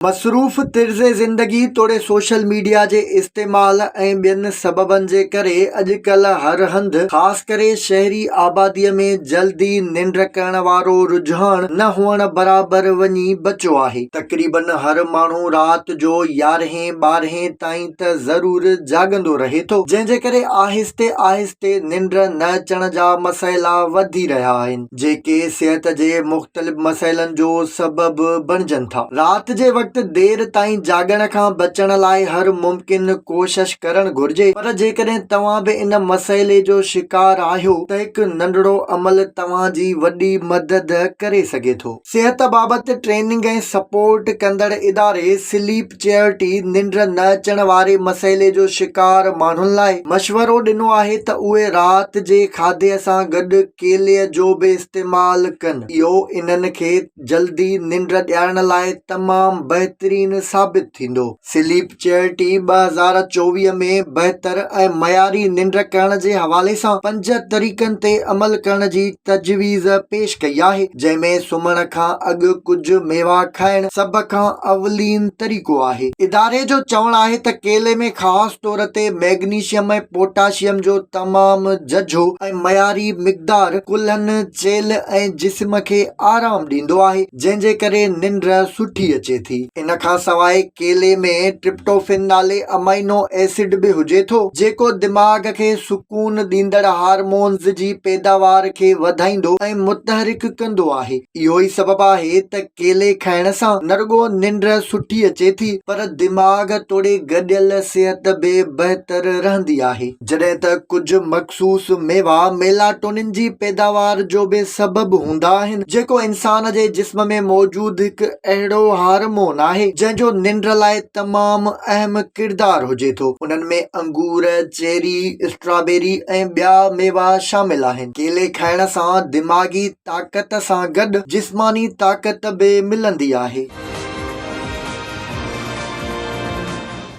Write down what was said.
مصروف طرز زندگي توڙي سوشل ميڊيا جي استعمال ۽ ٻين سببن جي ڪري اڄڪلهه هر هنڌ خاص ڪري شهري آبادي ۾ جلدي ننڊ ڪرڻ وارو رجحان نه هئڻ برابر وڃي بچيو آهي. تقريبن هر ماڻهو رات جو يارهين ٻارهين تائين ته ضرور جاڳندو رهي ٿو جنهن جي ڪري آهستي آهستي ننڊ نه اچڻ جا مسئلا وڌي رهيا آهن. جيڪي صحت جي مختلف مسئلن جو سبب بڻجن ٿا. رات جي وقت دير تائين جاڳڻ کان بچڻ لاء هر ممڪن ڪوشش ڪرڻ گهرجي پر جيڪڏهن توهان به ان مسئلي جو شڪار آهيو ته هڪ ننڍڙو عمل توهان جي وڏي مدد ڪري سگهي ٿو. صحت بابت ٽريننگ ۽ سپورٽ ڪندڙ اداري سليپ چيئرٽي ننڊ نه اچڻ واري مسئلي جو شڪار ماڻهن لاء مشورو ڏنو آهي ته اهي رات جي کاڌي سان گڏ ڪيلي جو به استعمال ڪن، اهو انهن کي جلدي ننڊ ڏيارڻ لاء تمام بهترين ثابت ٿيندو. سليپ چيئرٽي 2024 ۾ بهتر ۽ معياري ننڊ ڪرڻ جي حوالي سان پنج طريقن تي عمل ڪرڻ جي تجويز پيش ڪئي آهي، جنهن ۾ سمهڻ کان اڳ ڪجهه ميوا کائڻ سڀ کان اولين طريقو آهي. اداري جو چوڻ آهي ته ڪيلي ۾ خاص طور تي ميگنيشيم ۽ پوٽاشيم جو تمام ججهو ۽ معياري مقدار ڪلهن، چيلهه ۽ جسم کي آرام ڏيندو آهي، جنهن جي ڪري ننڊ سٺي اچي ٿي. ان کان سواء ڪيلي ۾ ٽرپٽوفين نالي امائنو ايسڊ به هجي ٿو، جيڪو دماغ کي سڪون ڏيندڙ هارمونز جي پيداوار کي وڌائيندو ۽ متحرڪ ڪندو آهي. اهو ئي سبب آهي ته ڪيلي کائڻ سان نه رڳو ننڊ سٺي اچي ٿي پر دماغ توڙي گڏيل صحت به بهتر رهندي آهي. جڏهن ته ڪجهه مخصوص ميوا ميلاٽونن جي پيداوار جو به سبب هوندا آهن، جيڪو انسان جي جسم ۾ موجود هڪ اهڙو هارمون آهي، جنهن جو ننڊ لاء تمام اهم ڪردار هجي ٿو. انهن ۾ انگور، چيري، اسٽرابيري ۽ ٻيا ميوا شامل آهن. ڪيلي کائڻ سان دماغي طاقت سان گڏ جسماني طاقت به ملندي آهي.